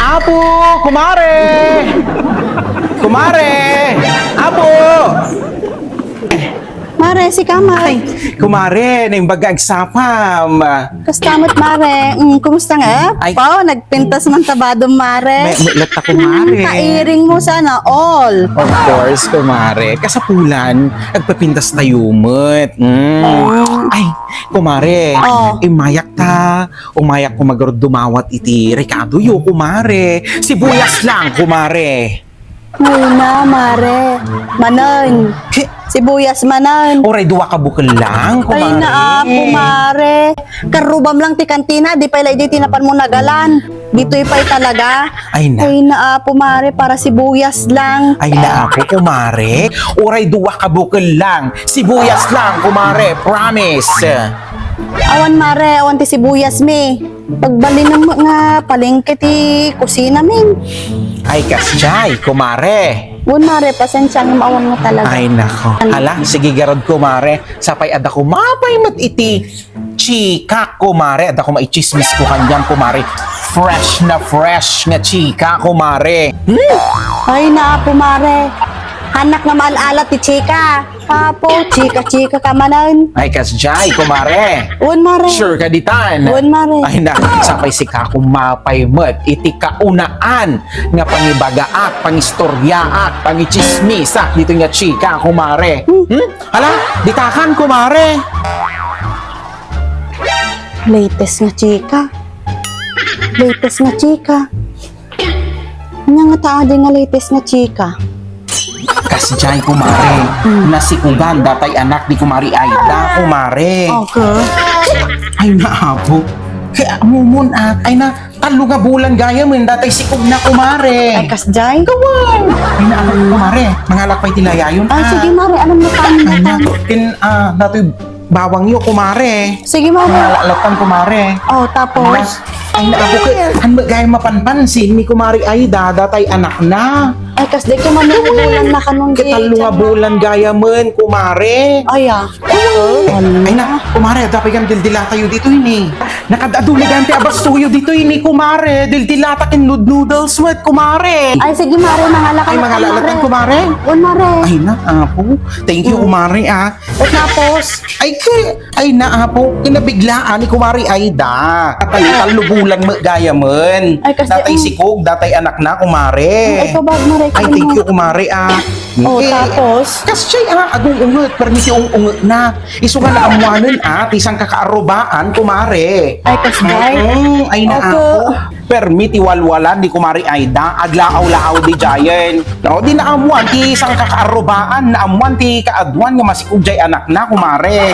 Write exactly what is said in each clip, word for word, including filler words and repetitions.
Apo, kumare! Kumare! Apo! Mare, sika, mare. Ay, kumare, naimbag nga agsapam. Kasta met, mare. Mm, kumusta nga? Ay. Pao, nagpintas man ta badom, mare. May, may latta, kumare. Mm, kairing mo sana all. Of course, kumare. Kasapulan, agpapintas tayo met. Mm. Mm. Ay, kumare, Oh. Imayak ta, umayak ko magarud dumawat iti rekadoyo, kumare. Sibuyas lang, kumare. Ay na, mare. Manen. He? Sibuyas manen. Uray dua ka bukel lang, kumare. Ay na, apo, mare. Karrubam lang ti kantina, di pay la idi ti napan mo nagalan. Ditoy pay talaga. Ay na. Ay na, apo, mare, para sibuyas lang. Ay na, apo, kumare. Uray dua ka bukel lang. Sibuyas lang, kumare. Promise. Awan, mare, awan ti sibuyas mi. Pagbalinem nga palengke ti kusina min. Ay, kasjay, kumare. Wen, mare, pasensia nga awan nga talaga. Ay, nako. Ano? Hala, sige garud, kumare. Sapay adda ko mapay met iti chika, kumare. Adda ko maitsismis ko kaniam, kumare. Fresh na fresh nga chika, kumare. Hmm? Ay, na, apo, mare. Anak nga maal-ala ti chika. Apo, chika-chika ka manen. Ay, kasjay, kumare. Wen, mare. Sure ka ditan? Wen, mare. Ay na, sapay sika kumapay met iti kaunaan nga pangibagaak, pangistoryaak, pangitsismisak dito nga chika, kumare. Hmm? Hmm? Hala, ditakan, kumare. Latest nga chika. Latest nga chika. Nya nga ta adi nga latest nga chika. Kasjay, kumare. Hmm. Nasikugan datay anak ni Kumari Aida, kumare. Okay. Ay, naapo. Kaya mumon, ah. Ay na, tallo nga bulan gayamen datay sikog na, kumare. Ay, kasjay? Kawan. Ay, naapo, kumare. Mangalak pay ti layayon, ah. Sige, mare. Anong napan? Ay na, kin, ah, datoy bawangyo, kumare. Sige, mare. Mangalak latan, kumare. Oh, tapos? Ay, naapo, kay, an, gayam mapanpansin ni Kumari Aida, datay anakna. Ay, kasjay, katallo nga bulan na kanon. Katallo nga bulan gayamen, kumare. Ay, ah. Ay na, kumare, adda pay nga dildilatayo ditoy ni. Nakadadu maganti a bastoyo ditoy ni, kumare. Dildilata ken nood-noodles met, kumare. Ay, sige, mare, mangalak. Ay, mangalak latan, kumare. Wen, mare. Ay na, apo. Thank you, kumare, ah. Tapos? Ay, kay, ay, naapo, kinabiglaan ni Kumari Aida. Katallo bulan met gayamen. Ay, kasjay, datay sikog, datay anakna, kumare. Ay, kabag, mare. Ay, thank you, kumare, ah. Oh, tapos? Kasjay, ah, agung-unget, permi ti ung-ungetna. Isu nga naammuanen, ah, ti sangkakaarrubaan, kumare. Ay, kasjay? Mm, ay, naapo. Permi ti walwalan ni Kumari Aida, aglaaw-laaw diay. No, di naammuan ti sangkakaarrubaan, naammuan ti kaaduan nga masikog diay anakna, kumare.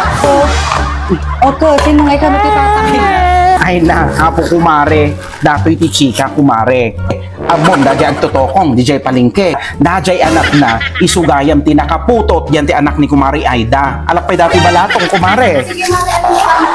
Okay, sino nga ikaw ti tatang na? Ay na, apo, kumare. Datoy ti chika, kumare. Ammom, dadiay agtutokong, diay palengke. Dadiay anakna, isu gayam ti nakaputot, diay ti anak ni Kumari Aida. Alak pay datoy balatong, kumare.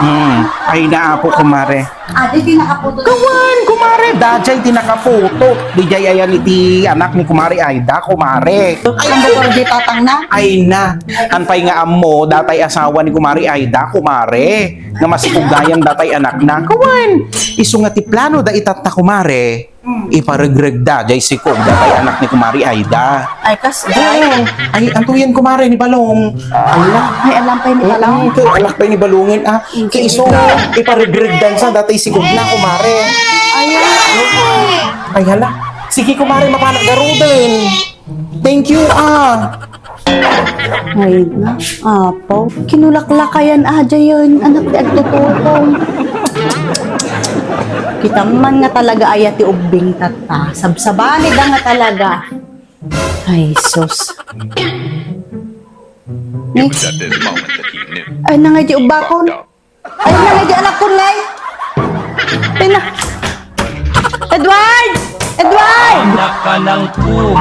Hmm, ay na, apo, kumare. Adi ti nakaputot. Kawan, kumare, dadiay ti nakaputot. Diay ayan iti anak ni Kumari Aida, kumare. Ay, ang lugar di tatang na? Ay na. An pay nga ammo, datay asawa ni Kumari Aida, kumare. Nga masikog gayam datay anakna. Kawan, isu nga ti plano da itatta, kumare. Hmm. Iparegregda, diay sikog, datay anak ni Kumari Aida. Ay, kas-, ay. Ay, anto yan, kumare, ni Balong? Ala. Ay, alam pay ni Balong? Mm, mm, alak pay ni Balongen, ah. Mm, kay isu, iparegregdan sa, datay sikog na, kumare. Ay, ay. Ay, hala. Sige, kumare, mapanak garuden. Thank you, ah. Ay na, apo. Kinulaklakayan, ah, dayon, anak ti agtututong. Kita man nga talaga aya ti ubbing tatta. Sabsabani da nga talaga. Ay, sus. Ni? It was at this moment that he knew. Ay, nangay di ubbakon. Fucked up. Ay, nangay di anak ko, ngay. Ay, na. Edward! Edward! Anak ka ng pu-,